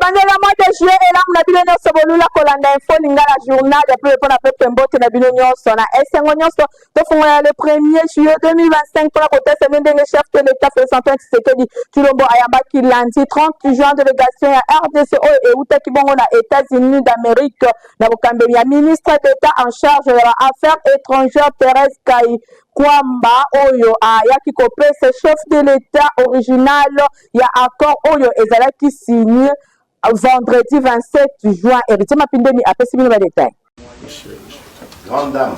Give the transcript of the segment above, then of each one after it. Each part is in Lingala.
Ebandeli ya mois de juillet elamu na bino nyonso bolula kolanda Info Lingala, journal ya peuple mpo na peuple. Mbote na bino nyonso na esengo nyonso. Tofungola le 1er juillet 2025 mpona kotesa bino ndenge chef de l'État Félix Antoine Tshisekedi Tshilombo ayambaki lundi 30 juin délégation ya RDC oyo eutaki bongo na États-Unis d'Amérique na bokambeli ya ministre d'État en charge ya baaffaires étrangères Thérèse Kayikwamba, oyo ayaki kopesa chef de l'État original ya accord oyo ezalaki signé vendredi 27 juin. Héritier Mapindemi apesi bino badétails. Grande dame.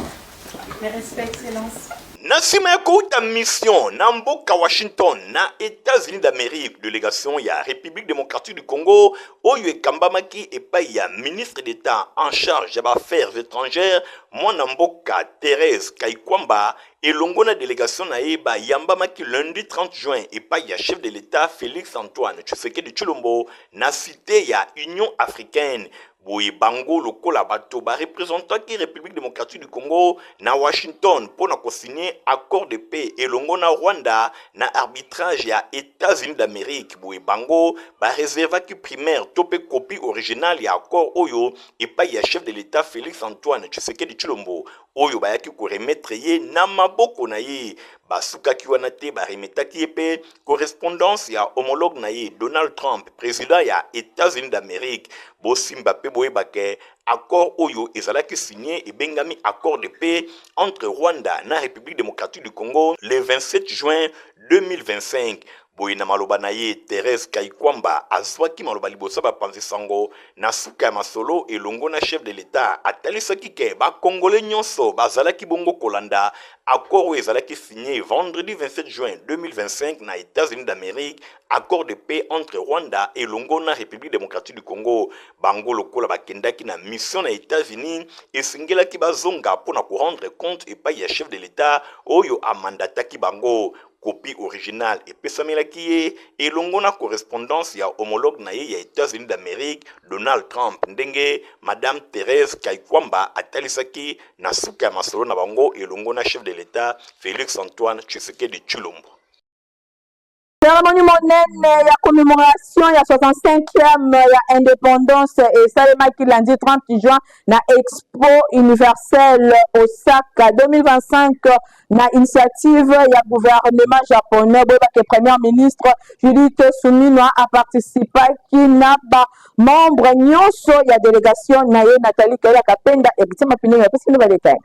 Mes respects, Excellence. Na nsima ya kouta mission na mboka Washington na États-Unis d'Amérique, délégation ya République démocratique du Congo oyo ekambamaki epai ya ministre d'État en charge ya baaffaires étrangères, mwana mboka Thérèse Kayikwamba, elongo na délégation na ye, bayambamaki lundi 30 juin epai ya chef de l'État Félix Antoine Tshisekedi Tshilombo na cité ya Union africaine. Boye bango lokola bato bareprésentaki République démocratique du Congo na Washington mpo na kosigner accord de paix elongo na Rwanda na arbitrage ya États-Unis d'Amérique, boye bango bareservaki primaire to mpe copie originale ya accord oyo epai ya chef de l'État Félix Antoine Tshisekedi Tshilombo, oyo bayaki koremettre ye na maboko na ye. Basukaki wana te, baremetaki ye mpe correspondance ya homologue na ye Donald Trump, président ya États-Unis d'Amérique. Bosimba mpe boyeba ke accord oyo ezalaki signé ebengami accord de paix entre Rwanda na République démocratique du Congo le 27 juin 2025. Boye na maloba na ye, Thérèse Kayikwamba azwaki maloba liboso ya bapanzi sango na suka ya masolo elongo na chef de l'État. Atalisaki ke bakongole nyonso bazalaki bongo kolanda accord oyo ezalaki signé vendredi 27 juin 2025 na États-Unis d'Amérique, accord de paix entre Rwanda elongo na République démocratique du Congo. Bango lokola bakendaki na mission na États-Unis, esengelaki bazonga mpona korendre compte epai ya chef de l'État oyo amandataki bango. Copie originale epesamelaki ye elongo na correspondance ya homologue na ye ya États-Unis d'Amérique Donald Trump, ndenge madame Thérèse Kayikwamba atalisaki na suka ya masolo na bango elongo na chef de l'État Félix Antoine Tshisekedi Tshilombo. Cérémonie monene ya commémoration ya 65e ya indépendance esalemaki lundi 30 juin na Expo universelle Osaka 2025 na initiative ya gouvernement japonais. Boyebake Première ministre Judith Suminwa aparticipaki na bamembre nyonso ya délégation na ye. Nathalie Kaela Kapenda, Héritier Mapindenge apesi bino badétails.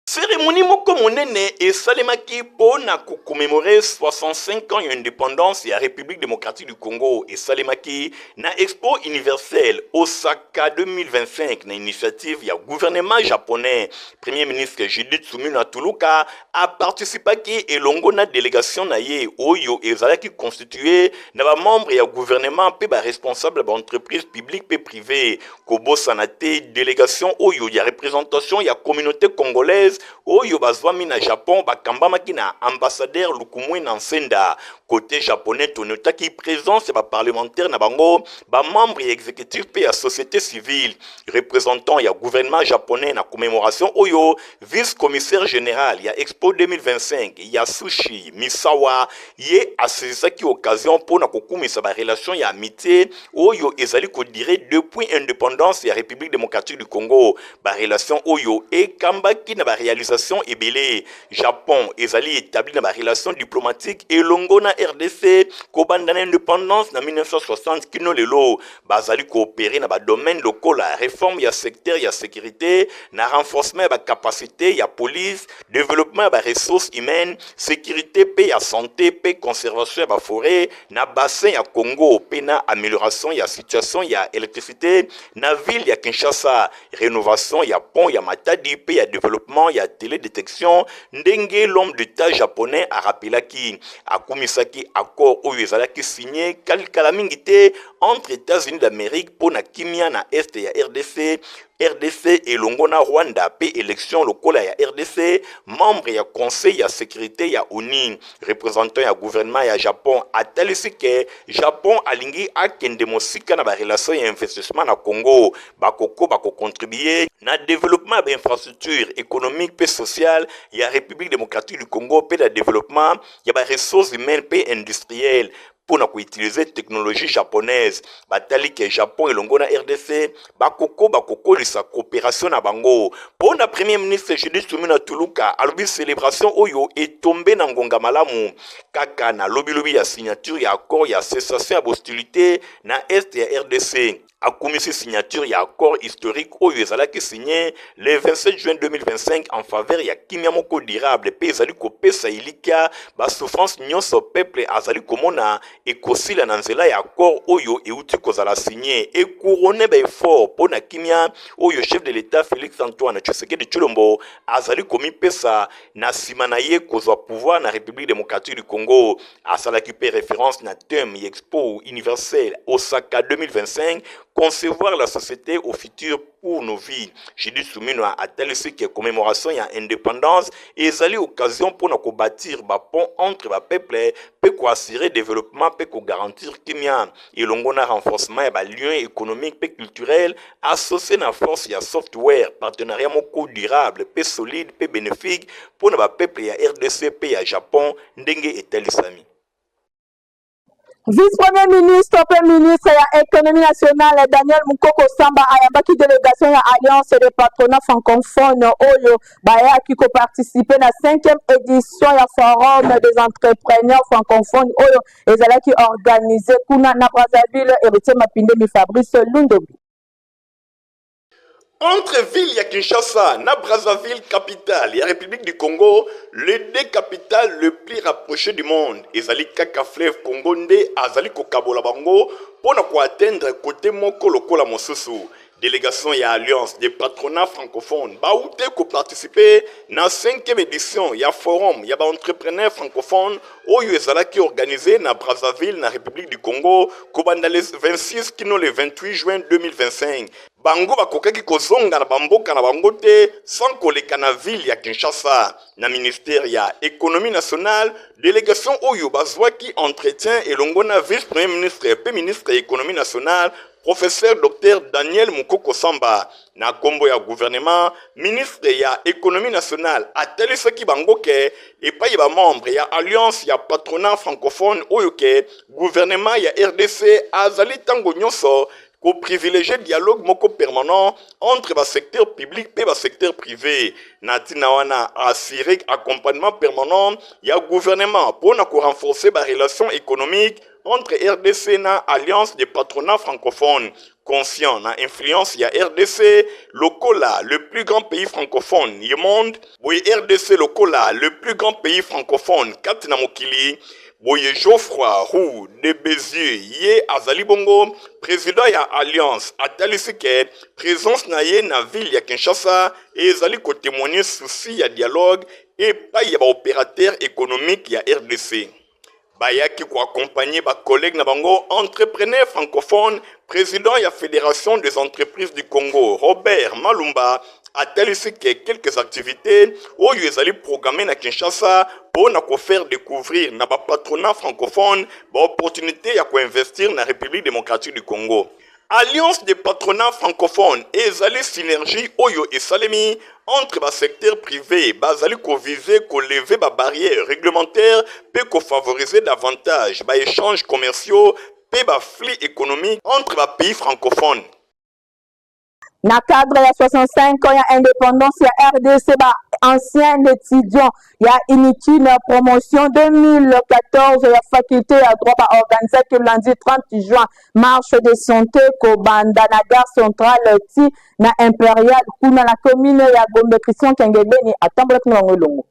Cérémonie moko monene esalemaki mpo na kocommémorer 65 ans ya indépendance ya République démocratique du Congo. Esalemaki na Expo universelle Osaka 2025 na initiative ya gouvernement japonais. Premier ministre Judith Suminwa Tuluka aparticipaki elongo na délégation na ye oyo ezalaki constitué na bamembre ya gouvernement mpe baresponsable ya baentreprise publique mpe privé. Kobosana te délégation oyo ya représentation ya communauté congolaise oyo bazwami na Japon, bakambamaki na ambassadeur Lukumwena Nsenda. Côté japonais, tonotaki présence ya baparlementaire na bango, bamembre ya exécutif mpe ya société civile. Représentant ya gouvernement japonais na commémoration oyo, vice commissaire général ya Expo 2025 Yasushi Misawa, ye asaisisaki occasion mpona kokumisa barelation ya amitié oyo ezali kodurer depuis indépendance ya République démocratique du Congo, barelation oyo ekambaki na baréalisation ebele. Japon ezali établi na barelation diplomatique elongo na RDC kobanda na indépendance na 1960 kino lelo. Bazali koopérer na badomaine lokola réforme ya secteur ya sécurité na renforcement ya bacapacité ya police, développement ya baressources humaines, sécurité mpe ya santé mpe conservation ya baforêt na bassin ya Congo, mpe na amélioration ya situation ya électricité na ville ya Kinshasa, rénovation ya pont ya Matadi mpe ya développement ya télédétection. Ndenge l'homme d'État japonais arapelaki, akumisaki accord oyo ezalaki signé kala mingi te entre États-Unis d'Amérique mpo na kimia na est ya RDC, RDC elongo na Rwanda, mpe élection lokola ya RDC membre ya Conseil ya sécurité ya ONU. Représentant ya gouvernement ya Japon atalisi ke Japon alingi akende mosika na barelation ya investissement na Congo. Bakoko bakocontribuer na développement ya bainfrastructure économique mpe sociale ya République démocratique du Congo mpe na développement ya baressources humaines mpe industrielles. mpo na koutilize technologie japonaise. Batali ke Japon elongo na RDC bakokoba kokolisa cooperation na bango. Mpo na Premier ministre Judith Suminwa Tuluka, alobi celebration oyo etombe na ngonga malamu kaka na lobilobi ya signature ya accord ya cessation ya b'hostilite na est ya RDC. Akumisi signature ya accord historique oyo ezalaki signe le 27 juin 2025 en faveur ya kimia moko durable mpe ezali kopesa elikya ba souffrance nyonso peuple azali komona ekosila na nzela ya accord oyo euti kozala signe e couronne ba effort mpo na kimia oyo chef de l'Etat Felix Antoine Tshisekedi Tshilombo azali komipesa na nsima na ye kozwa pouvoir na République démocratique du Congo. Asalaki mpe référence na thème ya Expo universelle Osaka 2025, concevoir la société au futur pour nos vies. Judith Suminwa atalisi ke commémoration ya indépendance ezali occasion mpo na kobâtir ba pont entre ba peuple mpe koassurer développement mpe kogarantir kimia elongo na renforcement ya ba liens économiques mpe culturels associé na force ya software, partenariat moko durable mpe solide mpe bénéfique mpo na ba peuple ya RDC mpe ya Japon ndenge etalisami. Vice-premier ministre mpe ministre ya Économie nationale Daniel Mukoko Samba ayambaki délégation ya Alliance des patronats francophones oyo bayaki koparticiper na 5e édition ya Forum des entrepreneurs francophones oyo ezalaki organisé kuna na Brazzaville. Héritier Mapindemi, Fabrice Lundombi. Entre ville ya Kinshasa na Brazzaville, capitale ya République du Congo, les deux capitales le plus rapprochées du monde, ezali kaka fleuve Congo nde azali kokabola bango mpo na koatteindre côté moko lokola mosusu. Délégation ya Alliance des patronats francophones baute koparticiper na 5e édition ya Forum ya baentrepreneur francophone oyo ezalaki organisé na Brazzaville, na République du Congo, kobanda le 26 kino le 28 juin 2025. Bango bakokaki kozonga na bamboka na bango te sans koleka na ville ya Kinshasa. Na ministère ya Économie nationale, délégation oyo bazwaki entretien elongo na vice premier ministre mpe ministre ya Économie nationale, professeur dr Daniel Mukoko Samba. Na nkombo ya gouvernement, ministre ya Économie nationale atalisaki bango ke epai bamembre ya Alliance ya patronat francophone oyo ke gouvernement ya RDC azali ntango nyonso koprivilégier dialogue moko permanent entre basecteur public mpe basecteur privé. Na ntina wana, assurer accompagnement permanent ya gouvernement mpo na korenforcer barelation économique entre RDC na Alliance des patronats francophones. Conscient na influence ya RDC lokola le plus grand pays francophone du monde, boye RDC lokola le plus grand pays francophone kati na mokili boye, Geoffroy Roux de Bézieux, ye azali bongo président ya Alliance, atalisi ke présence na ye na ville ya Kinshasa ezali kotémoigner souci ya dialogue epai ya baopérateur économique ya RDC bayaki koaccompagner bacollègue na bango entrepreneur francophone. Président ya Fédération des entreprises du Congo, Robert Malumba, atalisi ke quelques activités oyo ezali programmé na Kinshasa mpo na kofaire découvrir na bapatronat francophone baopportunité ya koinvestir na République démocratique du Congo. Alliance des patronats francophones ezali synergie oyo esalemi entre basecteur privé bazali koviser kolever babarrière réglementaire mpe kofavoriser davantage baéchanges commerciaux mpe baflux économique entre bapays francophones. Na cadre ya 65 ans ya indépendance ya RDC, ba ancien étudiant ya Unikin promotion 2014 ya faculté ya droit baorganisaki lundi 30 juin marche de santé kobanda na gare centrale ti na Imperial kuna na commune ya Gombe. Christian Kengebeni atambolaki na bango elongo.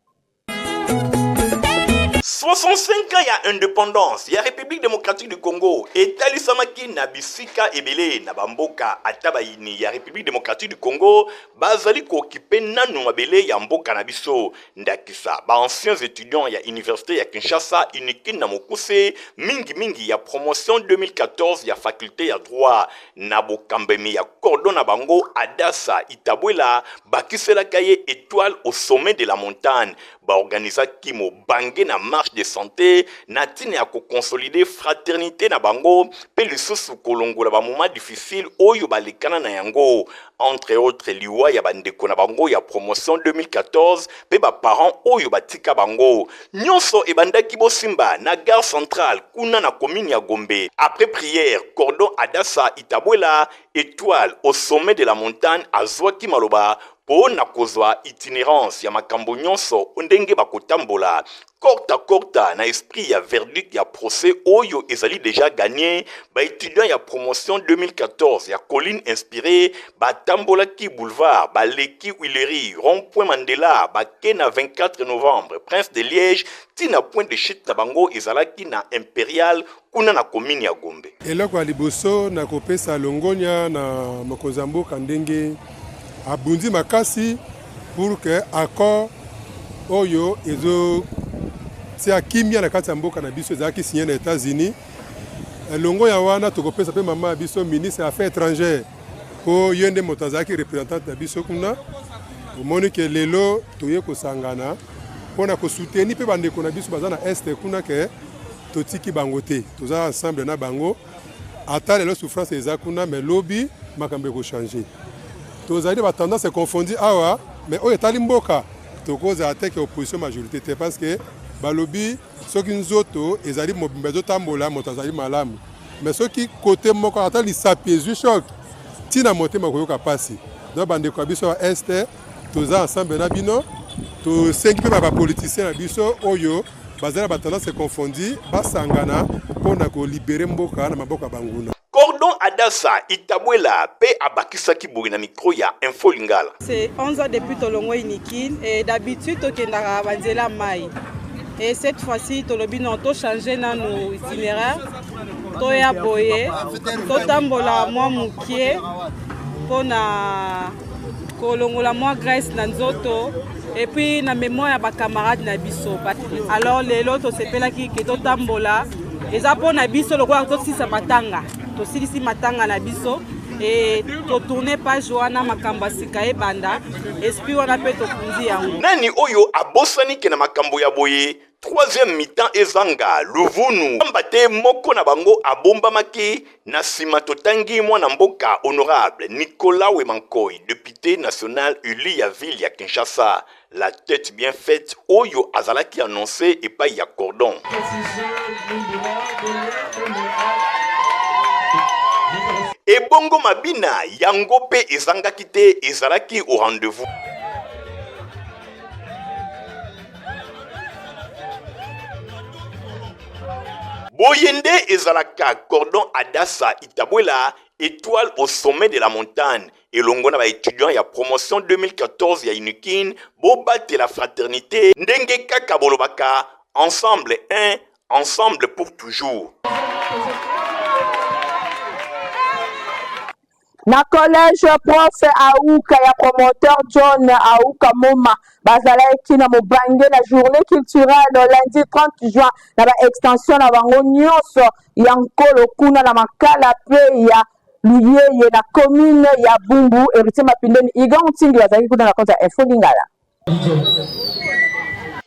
65 ans ya indépendance ya République démocratique du Congo etalisamaki na bisika ebele na bamboka. Ata bayini ya République démocratique du Congo bazali kooccuper nanu mabele ya mboka na biso. Ndakisa, baanciens étudiants ya université ya Kinshasa, Unikin na mokuse, mingimingi ya promotion 2014 ya faculté ya droit, na bokambemi ya coordo na bango Adasa Itabwela, bakiselaka ye étoile au sommet de la montagne, baorganizaki mobange na marche. marche de santé na ntina ya kokonsolider fraternité na bango mpe lisusu kolongola bamoma difficile oyo balekana na yango, entre autres liwa ya bandeko na bango ya promotion 2014 mpe baparent oyo batika bango. Nyonso ebandaki bosimba na gare centrale kuna na commune ya Gombe. Après prière, cordon Adassa Itabwela, etoile au sommet de la montagne, azwaki maloba mpo na kozwa itinerance ya makambo nyonso ndenge bakotambola korta korta na esprit ya verdict ya procès oyo ezali deja gagné. Baétudiant ya promotion 2014 ya Colline Inspirée batambolaki boulevard, baleki Huilerie, rond-point Mandela, bake na 24 novembre, Prince de Liège, ntina point de chute na bango ezalaki na Imperial kuna na commune ya Gombe. Eloko ya liboso na kopesa longonya na mokonzi ya mboka ndenge abundi makasi pour que accord oyo ezotia kimia na kati ya mboka na biso ezalaki signé na États-Unis. Longonya wana tokopesa mpe mama ya biso, ministre ya Affaires étrangères, mpo ye nde moto azalaki représentante na biso kuna. Omoni ke lelo toye kosangana mpona kosoutenir mpe bandeko na biso baza na Est kuna, ke totiki bango te, toza ensemble na bango. Ata lelo souffrance eza kuna, mais lobi makambo ekochange. Tozali batendance confondu awa, mais oyo etali mboka, tokozala te ke opposition, majorité te, parce que balobi soki nzoto ezali mobimba, ezotambola, moto azali malamu, mais soki kote moko, ata lisapi ezwi choc, ntina motema koyoka mpasi. Donc bandeko ya biso ya Est, toza ensemble na bino. Tosengi mpe bapoliticien na biso oyo baza na batendance confondu basangana mpona kolibérer mboka na maboko ya banguna. Cordon Adassa Itabwela mpe abakisaki boye na micro ya Info Lingala. C'est 11 ans depuis tolongwa Unikin et d'habitude tokendaka banzela mai, et cette fois-ci tolobi non, tochange nanu itinéraire, toya boye, totambola mwa mokie mpona kolongola mwa graisse na nzoto et puis na mémoire ya bacamarade na biso. Alors lelo tosepelaki ke totambola, eza mpona biso lokola tosilisa matanga, tosilisi matanga na biso e totourne page wana, makambo ya sika ebanda, esprit wana mpe tokundi yango. Nani oyo abosani ke na makambo ya boye, troisième mi-temps ezanga luvunu, pamba te moko na bango abombamaki na nsima. Totangi mwana mboka honorable Nicolas Wemankoi, député national élu ya ville ya Kinshasa, la tête bien faite, oyo azalaki annoncé epai ya cordon. Ebongo mabina yango mpe ezangaki te, ezalaki au rendez-vous. Boye nde ezalaka. Cordon Adassa Itabwela, étoile au sommet de la montagne, elongo na baétudiant ya promotion 2014 ya Unikin. Bobatela fraternité ndenge kaka bolobaka: ensemble un, ensemble pour toujours. Na collège Prof Auka ya promoteur John Auka Moma, bazalaki na mobange na journée culturelle lundi 30 juin na baextension na bango nyonso ya Nkolo kuna na Makala mpe ya Luyeye na commune ya Bumbu. Héritier Mapindeni, Igan Ntingi bazalaki kuna na compte ya Info Lingala.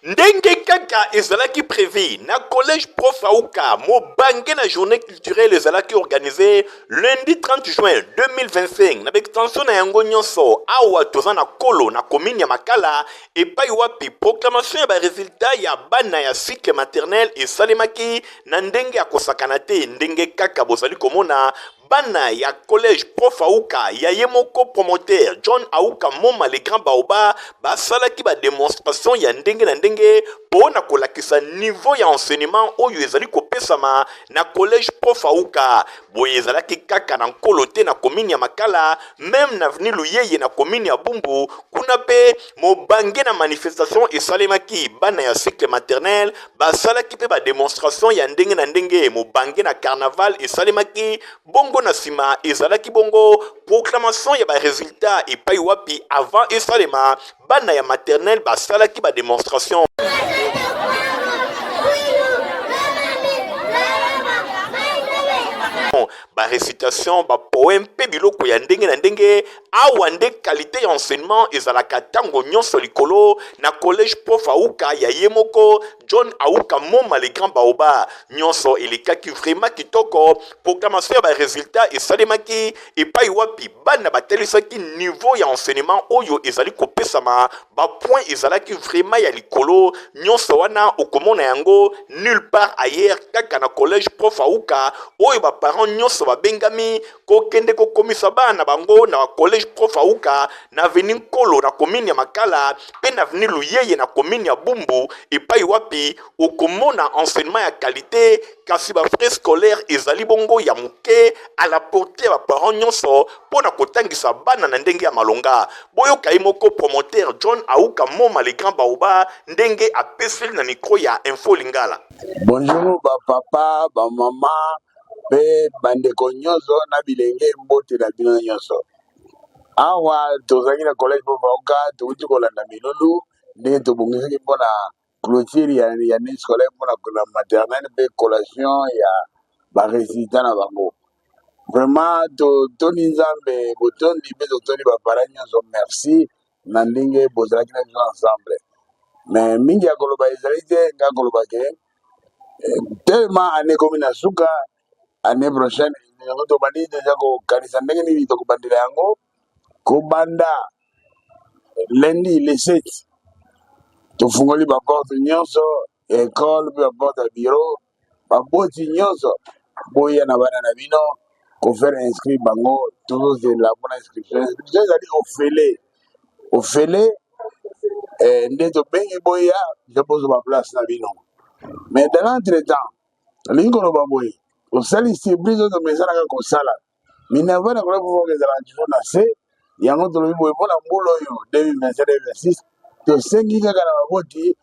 Ndenge kaka ezalaki prévu, na collège Prof Auka, mobange na journée culturelle ezalaki organisé lundi 30 juin 2025 na baextension na yango nyonso. Awa toza na Kolo na commune ya Makala, epai wapi proclamation ya baresultat ya bana ya cycle maternel esalemaki na ndenge ya kosakana te. Ndenge kaka bozali komona, bana ya collège Prof Auka ya ye moko promoteur John Auka Moma, le grand baoba, basalaki badémonstration ya ndenge na ndenge mpo na kolakisa niveau ya enseignement oyo ezali kopesama na collège Prof Auka. Boye ezalaki kaka na Nkolo te na commune ya Makala, même na avenue Luyeye na commune ya Bumbu, kuna mpe mobange na manifestation esalemaki. Bana ya cycle maternel basalaki mpe badémonstration ya ndenge na ndenge. Mobange na carnaval esalemaki bongo, na nsima ezalaki bongo proclamation ya baresultat, epai wapi avant esalema, bana ya maternel basalaki badémonstration. ba recitation, ba poème mpe biloko ya ndenge na ndenge. Awa nde qualité ya enseignement ezalaka ntango nyonso likolo na collège Prof Auka ya ye moko John Auka Moma le grand baobab. Nyonso elekaki vraiment kitoko. Proclamation ya ba résultat esalemaki epai wapi bana batalisaki niveau ya enseignement oyo ezali kopesama. Ba point ezalaki vraiment ya likolo. Nyonso wana okomona yango nulle part ailleurs, kaka na collège Prof Auka oyo ba parents nyonso babengami kokende kokomisa bana na bango na collège Prof Auka na avenue Nkolo na commune ya Makala mpe na avenue Luyeye na commune ya Bumbu, epai wapi okomona enseignement ya qualité, kasi ba frais scolaire ezali bongo ya moke, à la portée ya ba parents nyonso mpo na kotangisa bana na ndenge ya malonga. Boyoka ye moko promoteur John Auka Moma le grand baobab ndenge apeseli na micro ya Info Lingala. Bonjour bapapa, bamama mpe bandeko nyonso na bilenge, mbote na bino nyonso. Awa tozalaki na collège Prof Auka, touti kolanda milulu ndenge tobongisaki mpona clôture ya année scolaire mpona na maternelle mpe collation ya ba résultat na bango. Vraiment totoni Nzambe botondi mpe totoni ba parents nyonso, merci na ndenge bozalaki na biso ensemble. Mais mingi ya koloba ezali te. Nga koloba ke tellement année ekomi na suka, année prochaine yango tobandi deja kokanisa ndenge nini tokobandela yango. Kobanda lundi le 7, tofungoli ba porte nyonso ya école mpe ba porte ya bureau. Baboti nyonso, boya na bana na bino ko faire inscrire bango. Tozozela mpona inscription. Inscription ezali ofele, ofele. Nde tobengi boya biso bozwa ba place na bino. Mais dans l'entre temps, olingi koloba boye, osali surprise oyo tomesanaka kosala. Minerval na collège Prof ezalaka toujours na se. Yango tolobi boye, mpona mbula oyo 2025 2026, tosengi kaka na baboti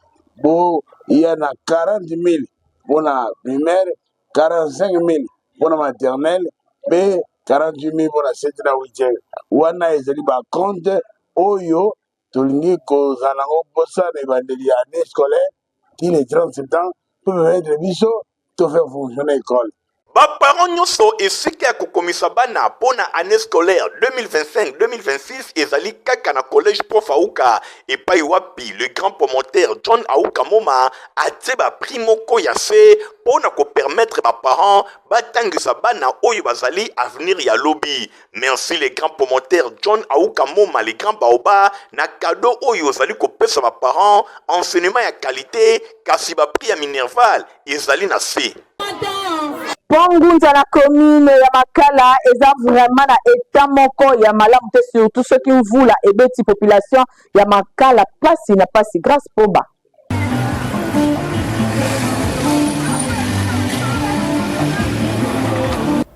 boya na 40 000 mpona primaire, 45 000 mpona maternelle mpe 48 000 mpona 7 na 8. Wana ezali ba compte oyo tolingi kozala nango mposa na ebandeli ya année scolaire ti le 30 septembre mpo permettre biso to faire fonctionner école. Ba parents nyonso, esika ya kokomisa bana mpo na année scolaire 2025-2026 ezali kaka na collège Prof Auka, epai wapi le grand promoteur John Auka Moma atie ba prix moko ya se mpo na ko permettre ba parents batangisa bana oyo bazali avenir ya lobi. Merci le grand promoteur John Auka Moma le grand baobab na cadeau oyo ozali kopesa ba parents, enseignement ya qualité kasi ba prix ya minerval ezali na se. Pont Ngunza na commune ya Makala eza vraiment na état moko ya malamu te, surtout soki mvula ebeti, population ya Makala pasi na pasi. Grâce Pomba.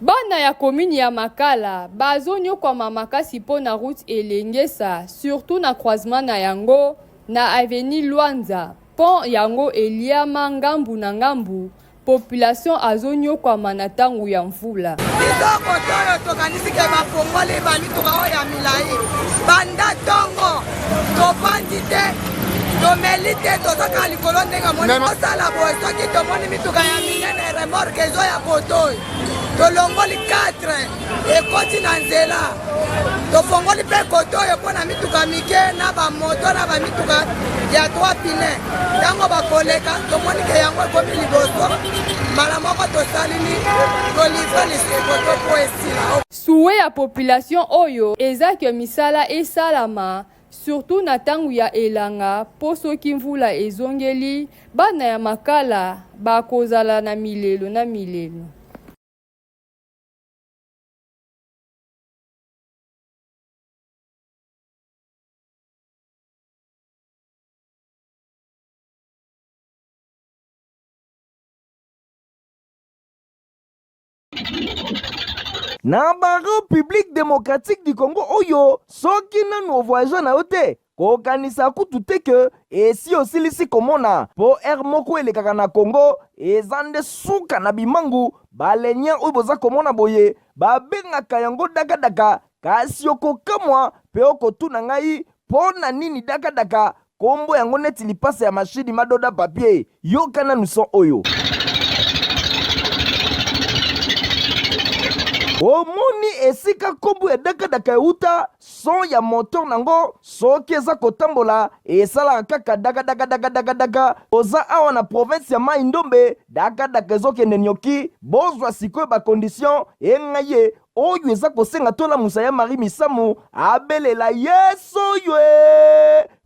Bana ya commune ya Makala bazonyokwama makasi mpo na route Elengesa, surtout na croisement na yango na avenue Lwanza. Pont yango eliama ngambu na ngambu, population azonyokwama na ntango ya mvula. Kitoko oyo tokanisi ke bafongoli bamituka oyo ya milai. Banda ntongo tofandi te, tomeli te, tozaka likolo ndenge amoni tosala boye. Soki tomoni mituka ya minene, remorque ezoya kotoyo, tolongoli 4 ekoti na nzela, tofongoli mpe koto oyo mpo na mituka mike na bamoto na bamituka ya 3 pine. Ntango bakoleka, tomoni ke yango ekomi liboso, mbala moko tosalini to livrer lisusu koto mpo esila. Souhait ya population oyo eza ke misala esalama, surtout na ntango ya elanga, mpo soki mvula ezongeli, bana ya Makala bakozala na milelo na milelo. Na ba République démocratique du Congo oyo, soki nanu o voyage na yo te, kokanisa kutu te ke esi osilisi komona, mpo aire moko elekaka na Congo eza nde suka na bimangu. Balenia oyo boza komona boye, babengaka yango dakadaka. Kasi okokamwa mpe okotuna ngai mpo na nini dakadaka, kombo yango neti lipasa ya mashini madoda papier. Yoka nanu son oyo. Omoni esika nkombo ya dakadaka euta? Son ya moteur nango soki eza kotambola esalaka kaka dakadakadakadakadaka. Toza awa na province ya Mai Ndombe, dakadaka ezokende nioki. Bozwa sikoyo ba condition enga ye oyo eza kosenga tolamusa ya Marie Misamu abelela Yesu oyo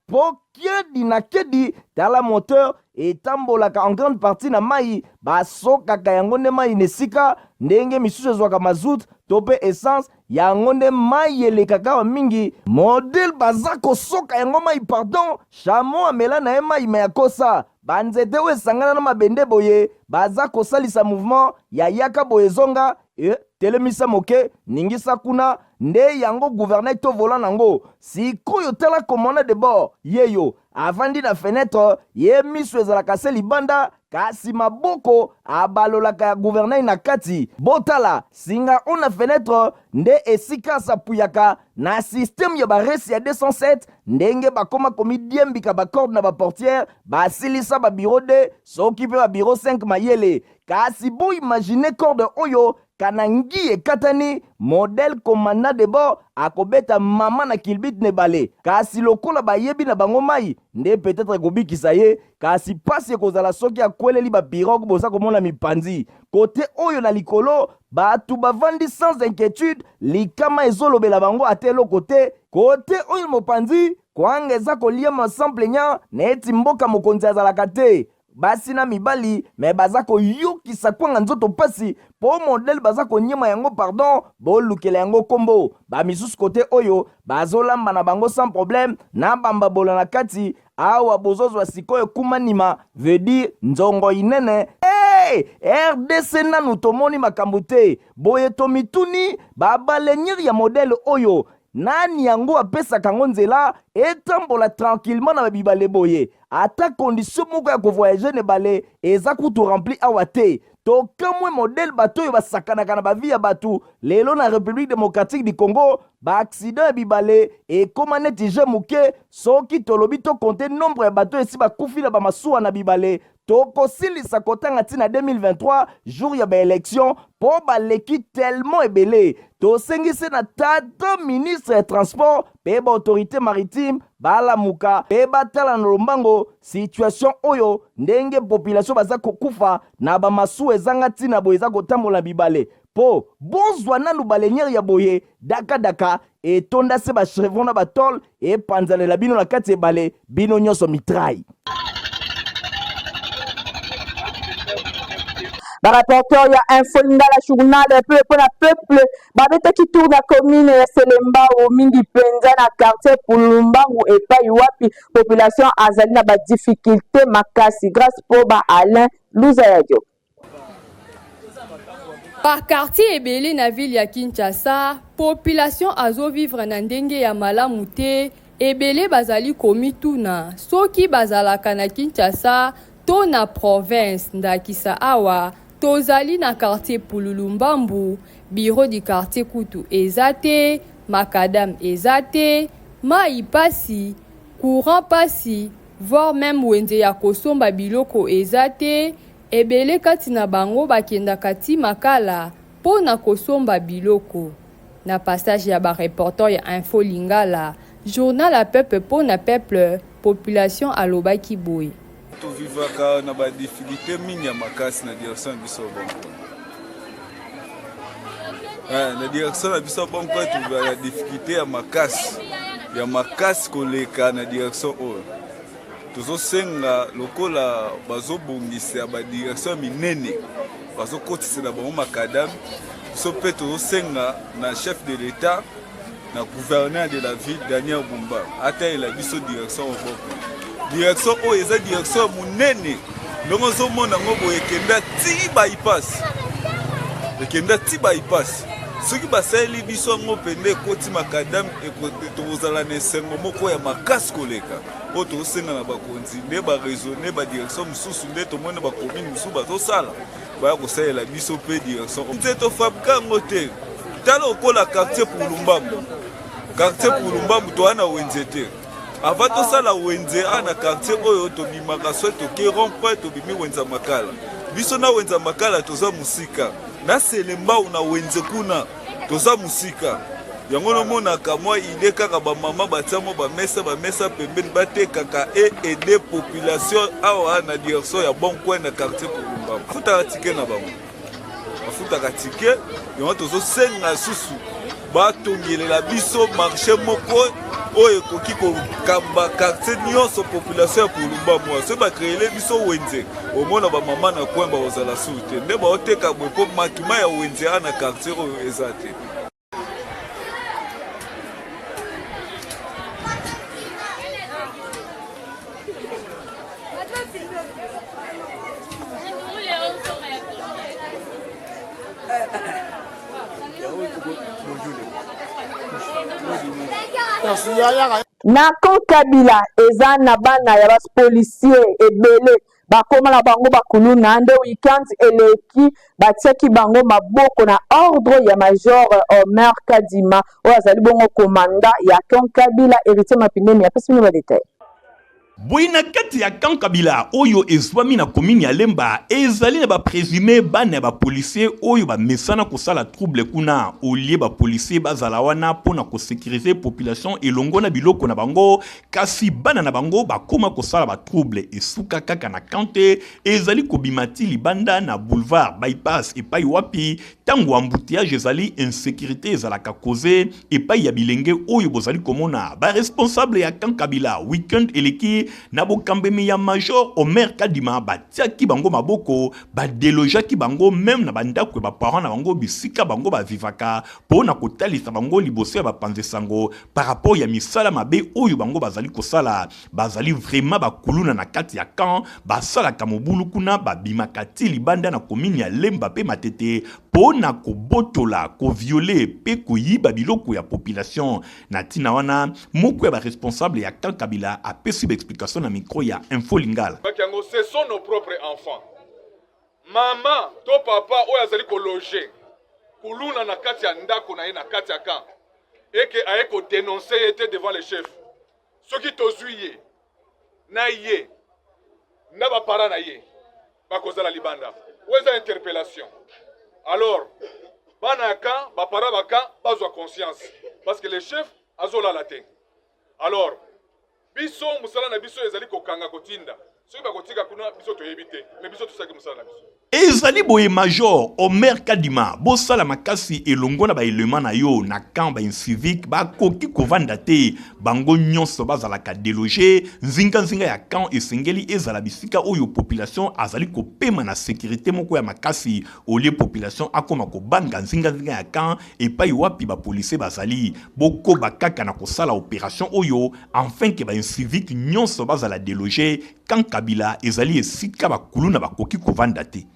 po kiedi na kiedi. Tala moteur etambolaka en grande partie na mai, basokaka yango nde mai na esika ndenge misusu ezwaka mazout to mpe essence, yango nde mai elekaka awa mingi. Modele baza kosoka yango mai, pardon, chameau amela na ye mai ma ya kosa banzete oyo esangana na mabende boye, baza kosalisa mouvement ya yaka boye zonga e telemisa moke ningisa kuna nde yango gouvernail to volant nango. Sikoyo tala commandant de bord yeyo avandi na fenetre, ye miso ezalaka se libanda kasi maboko abalolaka ya gouvernail na kati. Botala singa oyo na fenetre nde esika asapuyaka na systeme ya baresi ya 207 ndenge bakoma komidiembika bacorde na baportiere, basilisa ba bureau 2 soki mpe ba bureau 5 mayele. Kasi bo imagine corde oyo kana ngi ekatani, modèle commandant de bord akobeta mama na kilbit na ebale. Kasi lokola bayebi na bango mai nde peut-être ekobikisa ye, kasi pasi ekozala soki akweleli ba pirogue. Boza komona mipanzi kote oyo na likolo, bato bavandi sans inquiétude, likama ezolobela bango ata eloko te. Kote oyo mopanzi kwanga eza koliama sans plaignant, neti mboka mokonzi azalaka te, basi na mibali me baza koyokisa kwanga nzoto pasi po modele baza konyema yango, pardon, bolukela yango kombo. Bamisusu kote oyo bazolamba na bango sans problème na bambabola na kati. Awa bozozwa sikoyo kumanima, veut dire nzongo inene. Hey, RDC nanu tomoni makambo te boye, tomituni babaleniere ya modele oyo nani yango apesaka yango nzela etambola tranquillement na babibale boye? Ata condition moko ya kovoyage na ebale eza kutu rempli awa te. Tokamwe modele bato oyo basakanaka na bavi ya bato. Lelo na République démocratique du Congo, baaccident ya bibale ekoma neti jeu moke. Soki tolobi tokonte nombre ya bato esi bakufi na bamasuwa na bibale, tokosilisa kotanga ntina 2023 jour ya baélection, mpo baleki tellement ebele. Tosengi se na tata ministre ya transport mpe baautorité maritime balamuka mpe batala na lombango situation oyo, ndenge population baza kokufa na bamasuwa ezanga ntina boye eza kotambola na bibale. Mpo bozwa nanu baleniere ya boye, dakadaka etonda se bachevron na batole epanzalela bino na kati ebale, bino nyonso mitraille. Barapporteur ya Info Lingala, journal ya peuple mpo na peuple, babetaki tour na commune ya Selembao, mingi mpenza na quartier Pulumbangu, epai wapi population azali na badifficulté makasi. Grâce mpo ba Alain Luza ya Dio. Ba quartier ebele na ville ya Kinshasa, population azovivre na ndenge ya malamu te. Ebele bazali komituna soki bazalaka na Kinshasa to na province. Ndakisa awa tozali na quartier Pululu Mbambu, bureau du quartier kutu eza te, macadam eza te, mai pasi, courant pasi, voire meme wenze ya kosomba biloko eza te. Ebele kati na bango bakendaka ti Makala mpo na kosomba biloko. Na passage ya ba reporters ya Info Lingala, journal ya peuple mpo na peuple, population alobaki boye. Tovivaka na badifficulté mingi ya makasi na direction na biso ya Bonko. Na direction na biso ya Bonko tovivaka na difficulté ya makasi ya makasi koleka na direction oyo. Tozosenga lokola bazobongisa badirection ya minene, bazokotisela bango makadame, biso mpe tozosenga na chef de l'État, na gouverneur de la ville Daniel Bumba, atalela biso direction Oboko. Direction oyo eza direction ya monene, ndenge ozomona yango boye, ekenda ti bypass, ekenda ti bypass. Soki basaleli biso yango mpenza ekoti makadame, tokozala na esengo moko ya makasi koleka. Oyo tozosenga na bakonzi nde baraisonne badirection mosusu, nde tomoni bacommune mosusu bazosala, baya kosalela biso mpe direction nze tofabrika yango te. Tala okola quartier Pulumbambu, quartier Pulumbambu toa na wenze te. Avant tosala wenze a na quartier oyo, tobimaka so toke rond point, tobimi wenza Makala. Biso na wenza Makala toza mosika na Selembao na wenze kuna. Toza mosika. Yango nomonaka mwa idee kaka bamama batia mwa bamesa bamesa pembeni batekaka e aider population awa na direction ya bon coin na quartier Kulumba. Bafutaka ticket na bango, bafutaka ticket yango. Tozosenga susu batongelela biso marché moko oyo ekoki kokamba quartier nyonso, population ya Kulumba. Mwa soki bacréele biso wenze, omona bamama na coin bakozala suru te nde baoteka boye, mpo makima ya wenze a na quartier oyo eza te. Na camp Kabila eza na bana ya ba policier ebele bakoma na bango bakuluna nde weekend eleki batiaki bango maboko na ordre ya major Omer Kadima oyo azali bongo komanda ya camp Kabila. Héritier Mapindemi apesi bino ba detail. Boye na kati ya camp Kabila oyo ezwami na commune ya Lemba ezali na ba presume bana ya ba policiers oyo bamesana kosala trouble kuna. Au lieu ba policiers bazala wana mpo na ko securiser population elongo na biloko na bango, kasi bana na bango bakoma kosala ba trouble. Esuka kaka na camp te, ezali kobima ti libanda na boulevard bypass epai wapi tango embouteillage ezali, insecurite ezalaka cause epai ya bilenge oyo bozali komona. Ba responsable ya camp Kabila week-end eleki na bokambemi ya major Omer Kadima batiaki bango maboko, badelojaki bango meme na bandako ya ba parents na bango bisika bango bavivaka mpo na kotalisa bango liboso ya bapanzi sango par rapport ya misala mabe oyo bango bazali kosala. Bazali vraiment bakuluna na kati ya camp, basalaka mobulu kuna, babimaka ti libanda na commune ya Lemba pe Matete po na kobotola, kovioler pe koyiba biloko ya population. Na tina wana, moko ya ba responsable ya camp Kabila apesi ba explication na micro ya Info Lingala. Yango ce sont nos propres enfants. Mama to papa oyo azali ko loger kuluna na kati ya ndako na ye na kati ya camp eke aye ko denoncer ye te devant le chef, soki tozwi ye na ye na bapara na ye bakozala libanda. Oyo eza interpellation. Alors bana ya camp, bapara ba camp bazwa conscience parce que le chef azolala te. Alors biso mosala na biso ezali kokanga, kotinda. Soki bakotika kuna biso toyebi te, me biso tosalaki mosala na biso. Ezali boye major Omer Kadima, bosala makasi elongo na ba elements na yo na camp. Ba inciviques bakoki kovanda te, bango nyonso bazalaka deloge. Nzinga nzinga ya camp esengeli ezala bisika oyo population azali kopema na securite moko ya makasi, au lieu population akoma kobanga nzinga nzinga ya camp epai wapi ba policiers bazali. Bokoba kaka na kosala operation oyo enfin que ba inciviques nyonso bazala deloge. Camp Kabila ezali esika ba kuluna bakoki kovanda te.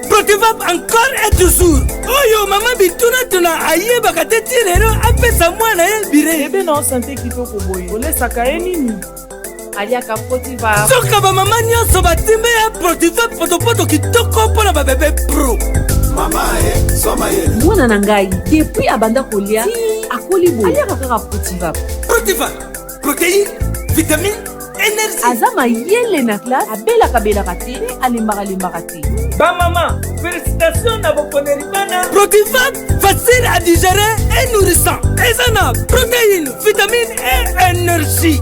Protivap encore et toujours. Oyo mama bitunatuna ayebaka te ti lelo apesa mwana ye bire. Bebe na sante kitoko boye, olesaka ye nini? Aliaka Protivap. Soka bamama nyonso batimbe ya Protivap, potopoto kitoko mpo na babebe pro. Mama e soma ye. Mwana na ngai depuis abanda kolia akoli boye, aliaka kaka Protivap. Protivap, protéine, vitamine, énergie. Aza mayele na classe, abelaka belaka te mpe alembaka lembaka te. Bamama, félicitation na boponeli bana Protivat, facile à digérer et nourrissant. Eza na protéine, vitamine et énergie.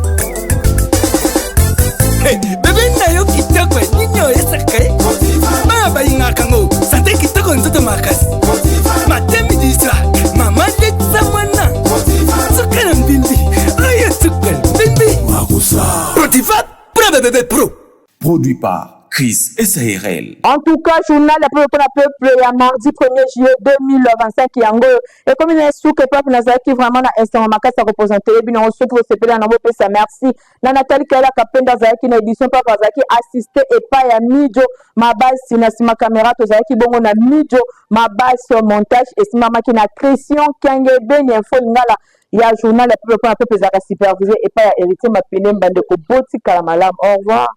Hey, bebe na yo kitoko, nini oyesaka ye? Bana balingaka yango, sante kitoko, nzoto makasi. Matemi diswa mama lekisa mwana suka na mbimbi, oyo suka na mbimbi. Protivat pour bébé pro. Produit par Chris SARL. En tout cas, journal ya peuple mpona peuple ya mardi 1er juillet 2025 yango oyo ekomi na esuka. Epapi nazalaki vraiment na esengo makasi ya kopresente bino yango. Soki bosepela na bopesa merci na Nathalie Kaela Kapenda azalaki na édition, papa azalaki assisté epai ya Mijo Mabasi na nsima caméra, tozalaki bongo na Mijo Mabasi, montage esimbamaki na Christian Kenge Beni. Info Lingala ya journal ya peuple mpona peuple ezalaka supervisé epai ya Héritier Mapine. Bandeko, botikala malamu, au revoir.